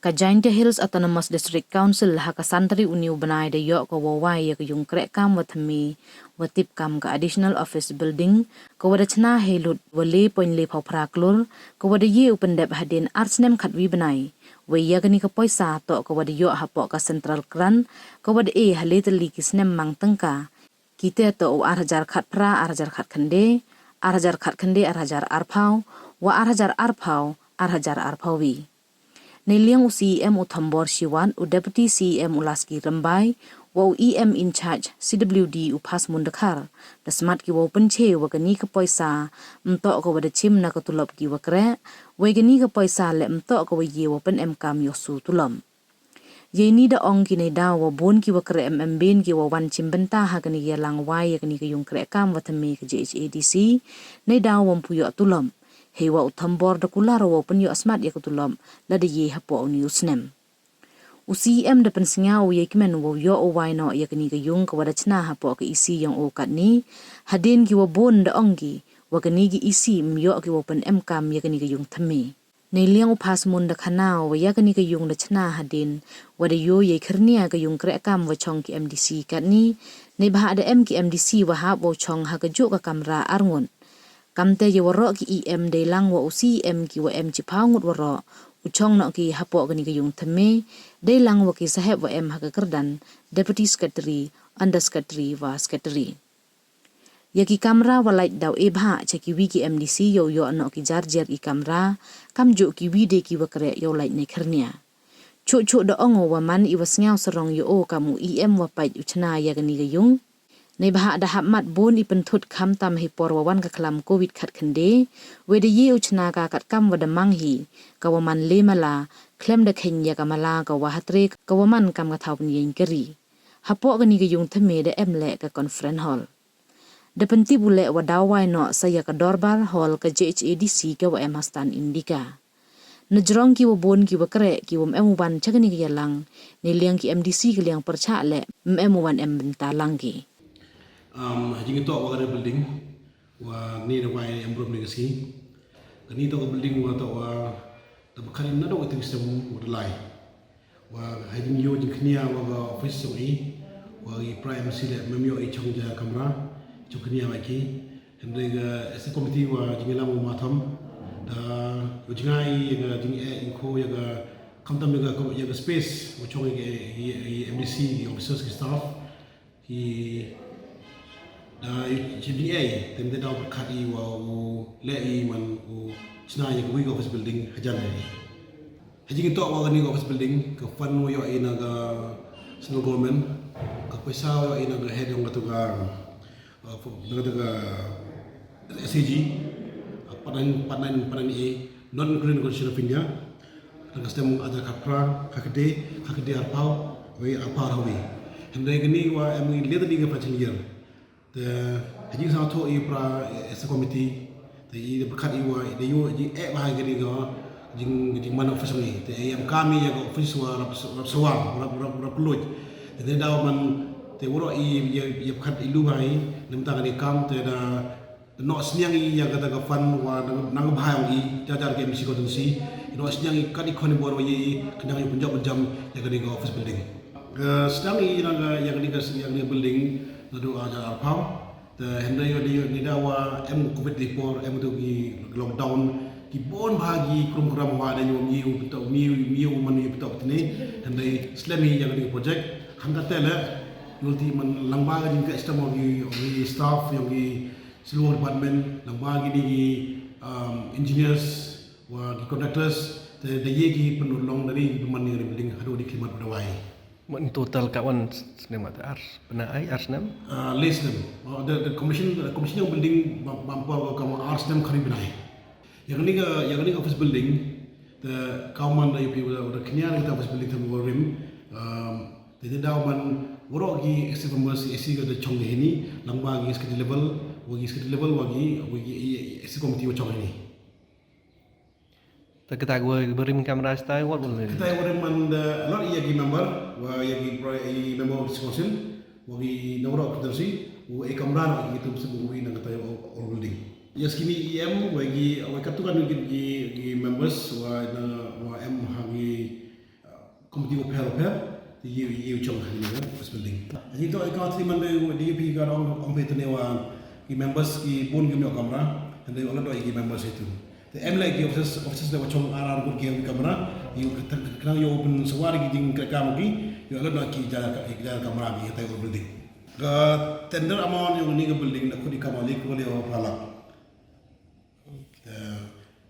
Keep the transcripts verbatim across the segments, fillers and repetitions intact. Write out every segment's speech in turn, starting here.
Ka Jaintia Hills Autonomous District Council ha ka san tarik uni u bnai da yoh ka wow wai ya ka yung kreh kam wa thymme wa tip kam ka Additional Office Building, ka wa da chna hei lut wa le point le phaw phra klur, ka wa da ye u pyndep hadien ar snem khatwi bnai. Wei ya kani ka poisa toh ka wa da yoh hapoh ka Central Grant, ka wa da e ha le tylli ki snem mang tyngka. Ki te toh u ar hajar khatphra, ar hajar khatkhynde, ar hajar khatkhynde, ar hajar arphaw, wa ar hajar arphaw, ar hajar arphaw wi. Neiliang u C E M u Thombor Shiwat, u Deputy C E M u Laski Rymbai, wa u E M in charge C W D u Phasmun Dkhar, da smat ki wow pynche wa kani ka poisa ym toh ka wa da chim na ka tulop ki wa kreh, wei kani ka poisa le ym toh ka wa ye wa pynemkam yoh su tulop. Yei ni da ong ki neidaw wa bun ki wa kreh em em bin ki wa wan chim bynta ha kani ka yalang wai ya kani ka yung kreh kam wa thymme ka J H A D C, neidaw wa ym pu yoh tulop. Hei wa u Thombor da kular wow pynyoh smat ya ka tulop lada ye hapoh uni u snem. U C E M da pynsngew u yei kmen wow yoh u wai noh ya kani ka yung ka wa da chna hapoh ka E C yong u katni, hadien ki wa bun da ong ki wa kani ka E C ym yoh ki wow pynemkam ya kani ka yung thymme. Neiliang u Phasmun da khana u wa ya kani ka yung da chna hadien wa da yoh yei khyrnia ka yung kreh kam wa chong ki M D C katni, neibhah da em ki M D C wa hap wow chong ha ka juh ka kamra ar ngut. Kamte ya waroh ki E M dei lang wa u C E M ki wa em chiphaw ngut waroh, u chong noh ki hapoh kani ka yung thymme, dei lang wa ki sahep wa em ha ka kyrdan Deputy Secretary, Under Secretary wa Secretary. Ya ki kamra wa lait daw e bhah cha ki wi ki M D C yow yoh noh ki jar jer ki kamra, kamjuh ki wi de ki wa kreh yow lait ne khyrnia. Chuh chuh da ong u wa man i wa sngew sarong yow kam u E M wa pait u chna ya kani ka yung. Neibhah da hap mat bun i pynthut khamtam hei por wa wan ka khlam Covid khatkhynde, wei da ye u chna ka katkam wa da mang hi, ka wa man le mala, khlem da khein ya ka mala ka wa hatre ka wa man kam ka thaw pynyeng kari. Hapoh kani ka yung thymme da em le ka conference hall. Da pyntip u le wa daw wai noh sa ya ka dorbar hall ka J H A D C ka wa em ha Stan Indica. Najrong ki wa bun ki wa kreh ki wa ym em u wan cha kani ka yalang, neiliang ki M D C ka liang pyrchah le ym em u wan em bynta lang ki. Um, ha jingtoh wa kani building, wa ni da wai em brum ni ka sngi. Kani toh ka building wa toh wa da bakhan na da wa ting sem wa da lai. Wa ha jingyoh jingkhnia wa ka office yong i, wa i Prime Minister le mem yoh i chong ja kamra, chong khnia wa ki. Hynrei ka S C committee wa jingyalam wa matham, da u jingai ya ka jing e inkho ya ka khamtam ya ka, ya ka space wa chong ya ka, ya, ya M D C, ya officers, ki staff. Ki da i chim jing e, tem te daw khat i wa u le i man u chna ya ka wi ka office building hajan ya i. Ha jingtoh wa kani ka office building, ka fund wa yoh i na ka central government, ka poisa wa yoh i na ka head yong katu ka, uh, na katu ka S A G, uh, part nine, part nine, part nine A, not including Constitution of India, na ka stem ar hajar khatphra, khatkhyndai, khatkhyndai arphaw, wei arphaw arphaw wi. Hynrei kani wa em i le tadi ka financial year. Te ha jingsngewthuh i para, eh, S C committee, te i da pyrkhat i wa i da yoh jing e bha kani ka jing, jingman office ni. Te i em kam i ya ka office wa rap, rap sawar, rap, rap, rap kylluid. Te, te daw man, te waroh i ya, ya pyrkhat i lu bha i, namta kani kam te da, da noh sniang i ya kata ka fund wa nang, nang bha yong i, jar jar ki M D C constituency, da noh sniang i kat i khon i bor wa i, khnang yow pynjop pynjam ya kani ka office building. Ka sdang i nang ka, ya kani ka, ya kani ka building, naduh ar hajar arphaw. Te hynrei yow ni, ni da wa em Covid di por, em tu ki lockdown, ki bun bha ki krum kram wa da yow mi u pyntok, mi u, mi u man u pyntok tini. Hynrei slem i ya kani ka project. Hangkate le, yow ti man lang bha ka jingkyrchan wa ki, ki staff, yong ki civil work department, lang bha kini ki, um, engineers, wa ki contractors, te da ye ki pynurlong da ni ki pynman ni ka building, haduh di khlimat wa da wai. Mon total ka wan snem ar, pynah ai ar snem? Ah, le snem. Oh, the, the commission, the commission yong building ba, ba por ka wa ar snem kari bnai. Ya kani ka, ya kani ka office building, te ka man da U P, da, da khnia da office building te wa rim. Um, te, te daw man waroh ki S C members, S C ka da chong de hini, lang bha ki secretary level, wa ki secretary level, wa ki, wa ki, i, i, S C committee wa chong hini. Ta kata ka wa rim kamra stai, what will it? Kata wa rim man da, lot ya ki member, wa ya ki pro-, i member of this council, wa ki na waroh constituency, wa e kamra na ki tum se wa i na kata wa all building. Yes, kini i em, wa ki, wa katu kan ki, ki, ki members, wa na, wa em ha ki committee waphær waphær, te ye, ye u chong ha kani ka office building. Hynrei toh i ka thli man de, de ye phi ka ong, ong phi tæ ne wa ki members ki bun ki ym yoh kamra, hynrei u la doh ya ki members itu. Te em leh ki officers, officers leh wa chong ar ar ngut ki ha wi kamra, yow ka, ka, ka, yow pynsawar ki jingkrehkaam ki, yow la doh ki hajar, ki hajar kamra ki ha tæ u building. Ka tender amount yong kani ka building da khut i kamwa le klur le wa phra lak. Te,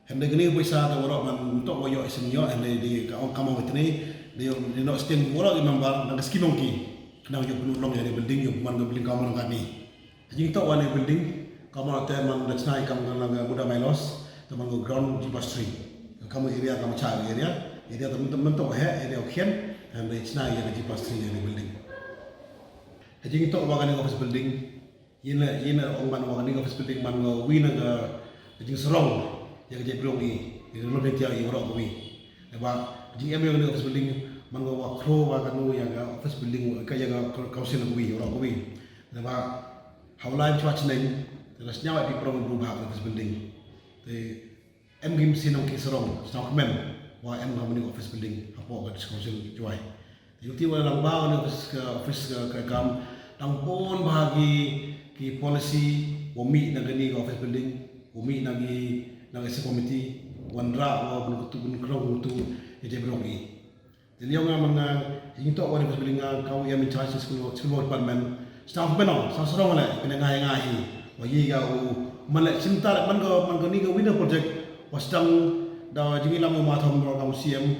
hynrei kani ka poisa da waroh man toh wa yoh i sim yoh, hynrei de ka ong kamwa itni, de yoh, de noh stiang waroh i member, nang ka scheme yong ki. Khnang yow pynurlong ya kani building, yow man ka building kamwa nang kani. Jingtoh wa kani building, kamwa tæ man da chna i kam ka nang ka Muda Mailos, tæ man ka ground G plus three. Kamwa area kamwa cha area, area tæ man toh wa heh, area wa khian, hynrei chna ya ka G plus three ya kani building. Jingtoh wa kani office building, Yin la, yin la ong man wa kani ka office building man ka wi na ka, ka jingsarong ya ka jaitbru i, ya ka lum Jaiñtia i waroh kawi. Neibhah ka jingem yong kani ka office building man ka wa khroo wa kanu ya ka office building ka ya ka council kawi, waroh kawi. Neibhah ha u lai chwa chneiñ, te la sñiaw i phi para bru bha ka office building. Te Em ki masi nong ki sarong, sñiawkmen, wa em ka kani ka office building hapoh ka District Council Jowai. Te yow ti wa lang bha kani office ka, office ka, ka kam, dang bun bha ki, ki policy, wa mih na kani ka office building, wa mih na ki, na ka S A committee, wanrah wa pynkutu, pynkhroo, pynkutu, ya jaitbru i. Te liang nga man nga, jingtoh wa ni ka building nga, ka wa em in charge school, school department. Sñiawkmen o, sñiaw sarong leh, pynngaiñ nga hi. Wa ye ka u, man leh chimta leh, man ka, man kani ka wi na project, wa sdang, da jingyalam u Mathom wa kam C M,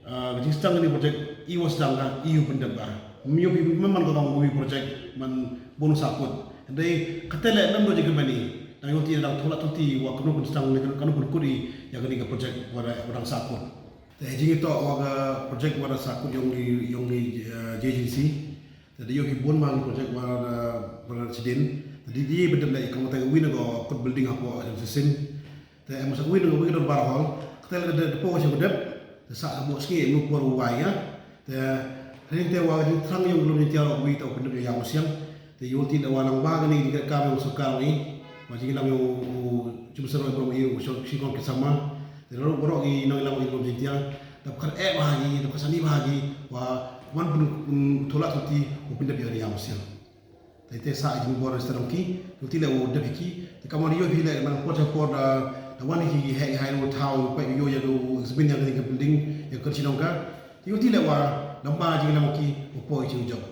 ah, ka jingsdang kani project, i wa sdang ka, i u pyndep ka. Ym yoh phi man ka kam wi project, man bun sakut. Hynrei, katæ leh, man do jingkyrmen i, dang yow ti, dang thoh la thoh ti, wa kano pynsdang, kano pynkut i, ya kani ka project, wa da, wa dang sakut. Te jingtoh wa ka project wa da sakut yong i, yong i, eh, J J C. Te da yoh ki bun bha ki project wa da, wa da chidien. Te di, di pyndep leh kamwa tæ wi na ka kut building hapoh J J C. Te em sa wi na ka wi ka dorbar hall. Katæ leh da, da, da poh wa cha wa dep. Te sa ka mo ski em por wa ya. Te, hynrei tæ wa ka jingthrang yong ka lum Jaiñtia waroh kawi tæ u pyndep ya yaw siang. Te yow ti da wa lang bha kani ka jingkrehkaam yong sorkar i. Wa jingyalam yong u, u Chief Minister wa i bru i u Shri Khonksip Sangma. Te waroh, waroh ki nongyalam i lum Jaiñtia. Da pkhar eh bha ki, da pkhar sani bha ki, wa man pyn, pyn, thoh la thoh ti, u pyndep ya kani yaw siang. Te, te sa i jingbor Minister yong ki, yow ti leh u dep ki, te kamwa yow phi leh man por cha por da, da wan ki heh, heh u thaw, pa yow ya u examine ya kani ka building, ya ka kyrchinong ka. Te yow ti leh wa, dang bha jingyalam ki, u poi chi u jop.